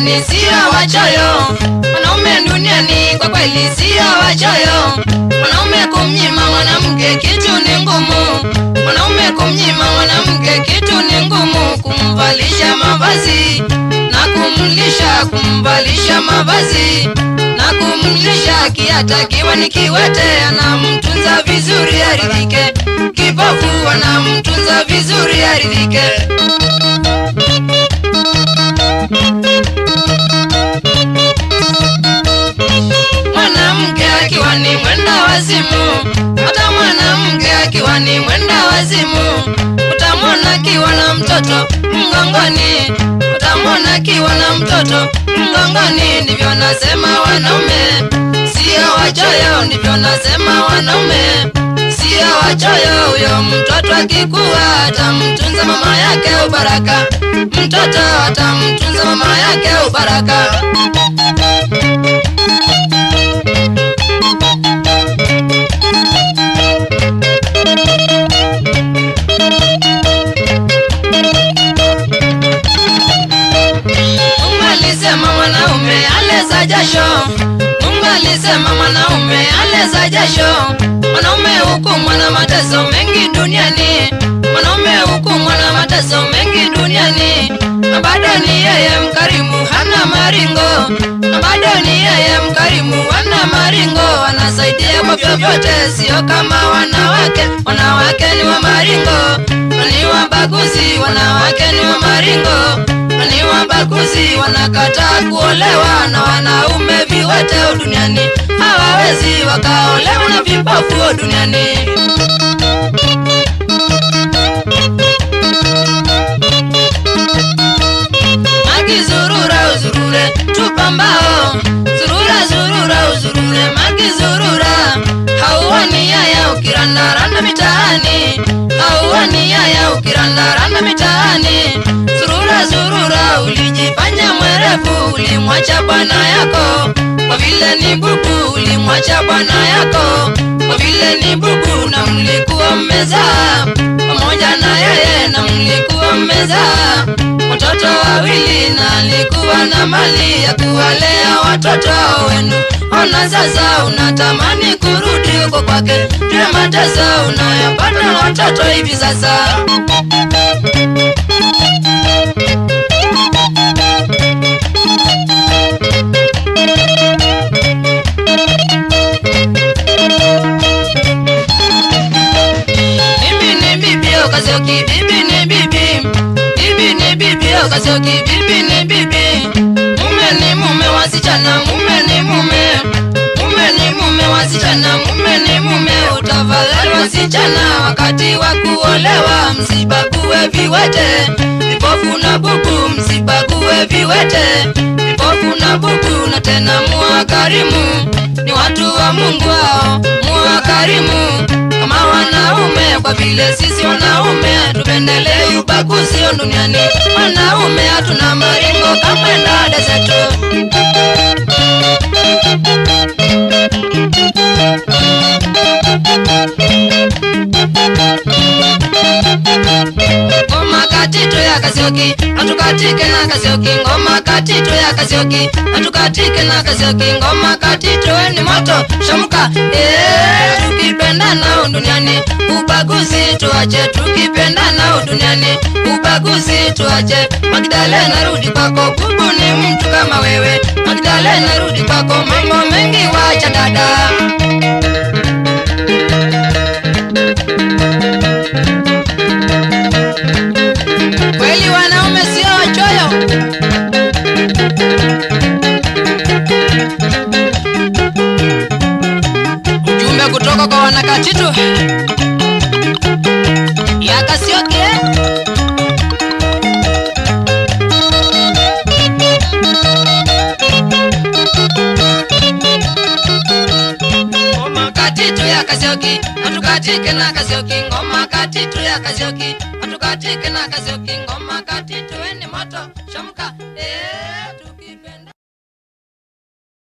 duniani sio wachoyo, wanaume duniani kwa kweli sio wachoyo. Mwanaume kumnyima mwanamke kitu ni ngumu, mwanaume kumnyima mwanamke kitu ni ngumu. Kumvalisha mavazi na kumlisha, kumvalisha mavazi na kumlisha, kiatakiwa ni kiwete, anamtunza vizuri aridhike. Kipofu anamtunza vizuri aridhike. Mwanamke akiwa ni mwenda wazimu, hata mwanamke akiwa ni mwenda wazimu, utamwona akiwa na mtoto mgongoni, utamwona akiwa na mtoto mgongoni. Ndivyo nasema wanaume sio wachoyo, ndivyo nasema wanaume sio wachoyo. Huyo mtoto akikuwa atamtunza mama yake ubaraka, mtoto atamtunza mama yake ubaraka. Mungu alisema mwanaume aleza jasho, Mungu alisema mwanaume aleza jasho. Mwanaume hukumwa na mateso mengi duniani, mwanaume hukumwa na mateso mengi duniani, na bado ni yeye mkarimu hana maringo, na bado ni yeye mkarimu hana maringo. Anasaidia kwa vyovyote, sio kama wanawake. Wanawake ni wa maringo, ni wabaguzi. Wanawake ni wa maringo, ni wabaguzi, wanakataa kuolewa na wanaume viwete duniani, hawawezi wakaolewa na vipofu duniani. Magi zurura uzurure tupambao, zurura zurura uzurure magi zurura, hauoni yaya ukirandaranda mitaani, hauoni yaya ukirandaranda mitaani. Zurura zurura ulijifanya mwerevu, ulimwacha bwana yako kwa vile ni bubu, ulimwacha bwana yako kwa vile ni bubu, na mlikuwa mmezaa pamoja na yeye, na mlikuwa mmezaa watoto wawili, na alikuwa na mali ya kuwalea watoto wenu. Ona sasa unatamani kurudi huko kwake, juu ya mateso unayopata na watoto hivi sasa. Bibi ni bibi Okasioki, bibi ni bibi, bibi ni bibi Okasioki, bibi ni bibi. Mume ni mume wasichana, mume ni mume, mume ni mume wasichana, mume ni mume. Utafadhali wasichana, wakati wa kuolewa msibague viwete, vipofu na bubu, msibague viwete, vipofu na bubu, na tena muwakarimu, ni watu wa Mungu hao, muwakarimu kama wanaume, kwa vile sisi wanaume tupendelee ubaguzi duniani. Wanaume hatuna maringo kama dada zetu. Ngoma katito ya Kasioki, atukatike na Kasioki. Ngoma katito ya Kasioki, atukatike na Kasioki. Ngoma katito ni moto shamuka, tukipendana duniani ubaguzi tuache, tukipendana duniani ubaguzi tuache. Magdalena rudi kwako, bubu ni mtu kama wewe. Magdalena rudi kwako, mambo mengi wacha dada. Kweli wanaume sio wachoyo. Ujumbe kutoka kwa wanakatitu ya Kasioki. Ngoma katitu ya Kasioki, atukatike na Kasioki. Ngoma katitu ya Kasioki, atukatike na Kasioki. Ngoma katitu ni moto shamuka.